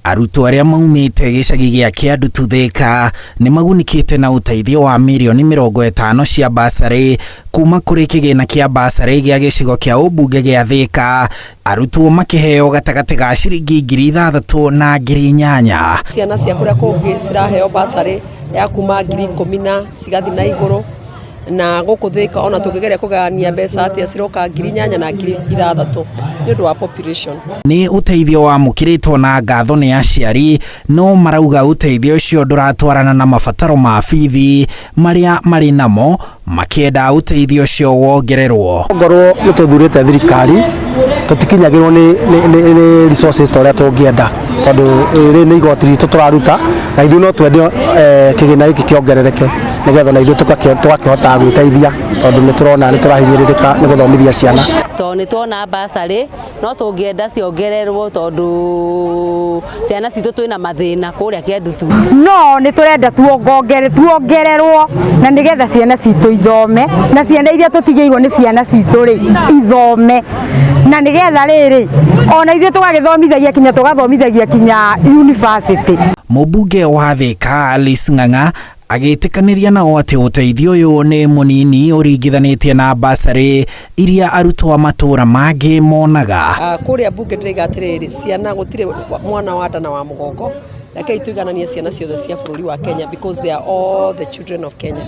Arutwo arĩa maumĩte gĩcagi gĩa Kĩandutu Thĩka nĩ magunĩkĩte na ũteithio wa mirioni 50 cia basarĩ kuma kũrĩ kĩgĩna kĩa basarĩ gĩa gĩcigo kĩa ũmbunge gĩa Thĩka, arutwo makĩheo gatagatĩ ga ciringi 6,000 na 8,000. Ciana cia kũrĩa kũngĩ ciraheo basarĩ ya kuma 10,000 na cigathiĩ na igũrũ, na gũkũ Thĩka ona tũngĩgeria kũgayania mbeca atĩa ciroka 8,000 na 6,000 nĩ ũndũ wa population. Nĩ ũteithio wamũkĩrĩtwo na ngatho nĩ aciari, no marauga ũteithio ũcio ndũratwarana na mabataro ma bithi marĩa marĩ namo, makĩenda ũteithio ũcio wongererwo. Ngorwo nĩ tũthurĩte thirikari tũtikinyagĩrwo nĩ resources ta ũrĩa tũngĩenda, tondũ rĩrĩ nĩ igoti ritũ tũraruta na ithuĩ no twende kĩgĩna gĩkĩ kĩongerereke nĩgetha na ithuĩ tũgakĩhota gwĩteithia, tondũ nĩ tũrona nĩ tũrahinyĩrĩrĩka nĩ gũthomithia ciana. Tondũ nĩ tuona basarĩ no tũngĩenda ciongererwo, tondũ ciana citũ twĩna mathĩna kũrĩa Kĩandutu. No nĩ tũrenda tuongererwo na nĩgetha ciana citũ ithome, na ciana iria tũtigĩirwo nĩ ciana citũ rĩ ithome, na nĩgetha rĩrĩ ona ithuĩ tũgagĩthomithagia kinya tũgathomithagia kinya university. Mũmbunge wa Thĩka Alice Ng'ang'a agĩtĩkanĩria nao atĩ ũteithio ũyũ nĩ mũnini ũringithanĩtie na basarĩ iria arutwo a matũũra mangĩ monaga. Kũrĩa mbunge ndĩraiga atĩrĩrĩ, ciana gũtirĩ mwana wa nda na wa mũgongo, rekei tũigananie ciana ciothe cia bũrũri wa Kenya because they are all the children of Kenya,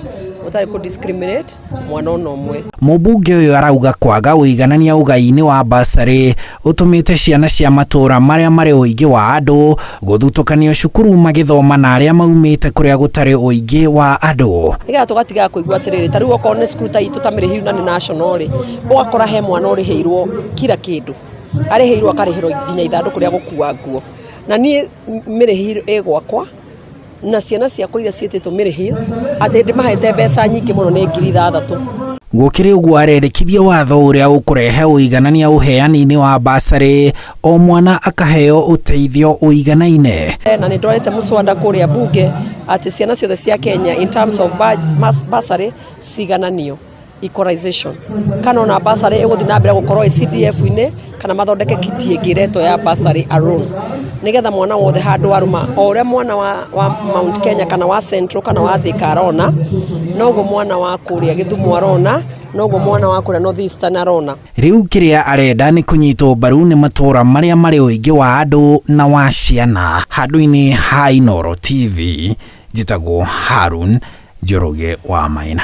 gũtarĩ kũ discriminate mwana ona ũmwe. Mũmbunge ũyũ arauga kwaga ũiganania ũgai-inĩ wa basarĩ ũtũmĩte ciana cia matũũra marĩa marĩ ũingĩ wa andũ gũthutũkanio cukuru magĩthoma na arĩa maumĩte kũrĩa gũtarĩ ũingĩ wa andũ. Nĩgetha tũgatigaga kũigua atĩrĩrĩ, ta rĩu okorwo nĩ cukuru ta itũ ta Mĩrĩhiru na nĩ national rĩ, ũgakora he mwana ũrĩhĩirwo kila kĩndũ, arĩhĩirwo akarĩhĩrwo nginya ithandũkũ rĩa gũkua nguo, na niĩ Mĩrĩhiru ĩ gwakwa na ciana ciakwa iria ciĩtĩtwo Mĩrĩhiru atĩ ndĩmahete mbeca nyingĩ mũno nĩ 6,000. Gũkĩrĩ ũguo arendekithia watho ũrĩa ũkũrehe ũiganania ũheani-inĩ wa basarĩ, o mwana akaheo ũteithio ũiganaine. Na nĩ ndwarĩte mũswada kũrĩa bunge atĩ ciana ciothe cia Kenya in terms of bursary cigananio, equalization, kana ona bursary ĩgũthiĩ na mbere gũkorwo ĩ CDF-inĩ kana mathondeke kiti ĩngĩ ĩretwo ya bursary alone, nĩgetha mwana wothe handũ arũma o ũrĩa mwana wa Mount Kenya kana wa Central kana wa Thika arona, noguo mwana wa kũrĩa Gĩthumo arona, noguo mwana wa kũrĩa North Eastern arona. Rĩu kĩrĩa arenda nĩ kũnyitwo mbaru nĩ matũũra marĩa marĩ ũingĩ wa andũ na wa ciana. Handũ-inĩ ha Inooro TV, njĩtagwo Harun Njoroge wa Maina.